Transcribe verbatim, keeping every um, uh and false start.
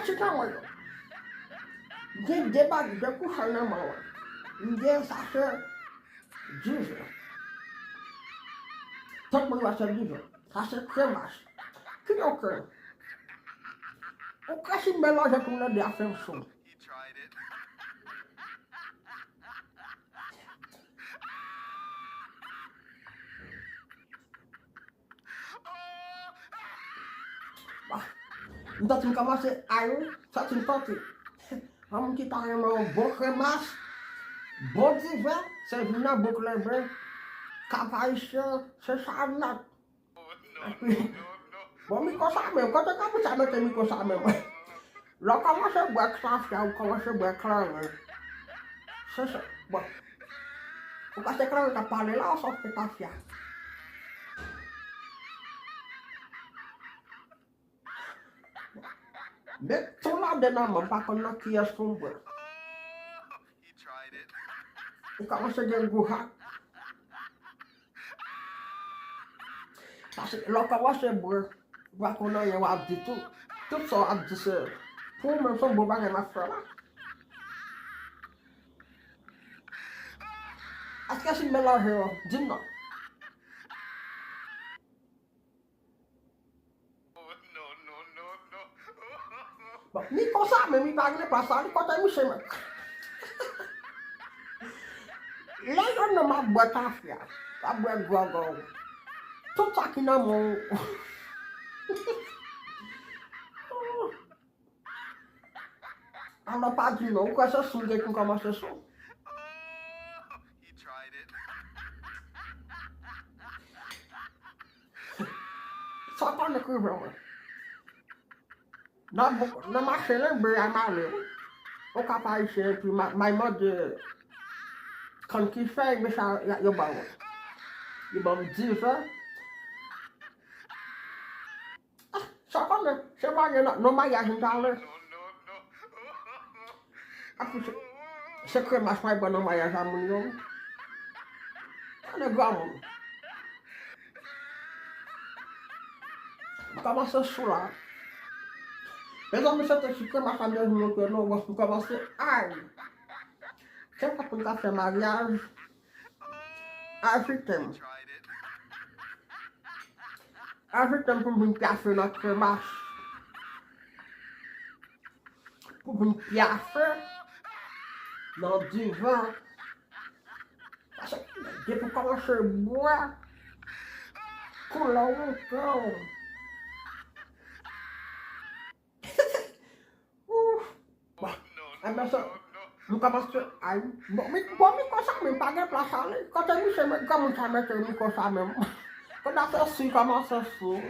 Chita mwen yo. M gen de bag, de kouch nan men mwen. M gen sachè diven. Tout moun wè se diven. Sa se kremach. Ki yon krem? Ou krasi melanje tou nan de a fè m sou. M santi m kòmanse ay wi, santi m tante. Yon moun ki ta renmen yon bon kremach, bon diven, se vin nan bouk Lenben, Kap Ayisyen, se sa nèt. Bon, mikwo sa menm, kote kanpou sa mete mikwo sa menm? Lè w kòmanse bwè tafya, ou kòmanse bwè kleren. Se sa. Bon. Ou pa se kleren k ap pale la, ou sòf se tafya. Met tou ladan nan men, m pa konn nan kiyès pou m bwè. Ou kòmanse gen gou ha. Paske lè w kòmanse bwè, ou pa konn anyen w ap di tou. Tout sa w ap di se pou ou menm, se yon bon bagay m ap fè la. Èske si m melanje yo, di m non. Bon, mi konsa, men mi pa gen plas la, li kote misye men. Lè jwenn nan m ap bwè tafya, m ap bwè gògò. Tout sa ki nan men w. Alò pa di non, ou kwè se sou m gen pou m kòmanse sou? Sa pa nan krive mwen. Nan, nan mache Lenben a m ale wi. Okap Ayisyen, epi ma, may mande konn ki fèy, men sa yo ban mwen. Yo ban m diven. Ah, sa konnen, se marye nan, nan maryaj m t ale. Api se, se kremach may bwè nan maryaj a moun yo. Tande granmoun. M kòmanse sou la. Mezanmi, se te ti kremach la m te vin montre nou, bon, m kòmanse ay. Kenpòt moun k ap fè maryaj, envite m. Envite m pou m vin pyafe nan kremach. Pou m vin pyafe nan diven. Paske depi w kòmanse bwè, koulè w monte w. Ouf. Bon, enben se, nou kòmanse, ay, bon, mi, bon, mi konsa menm, pa gen plas ale. Kote misye met granmoun sa mete mi konsa menm? Kote se si kòmanse sou.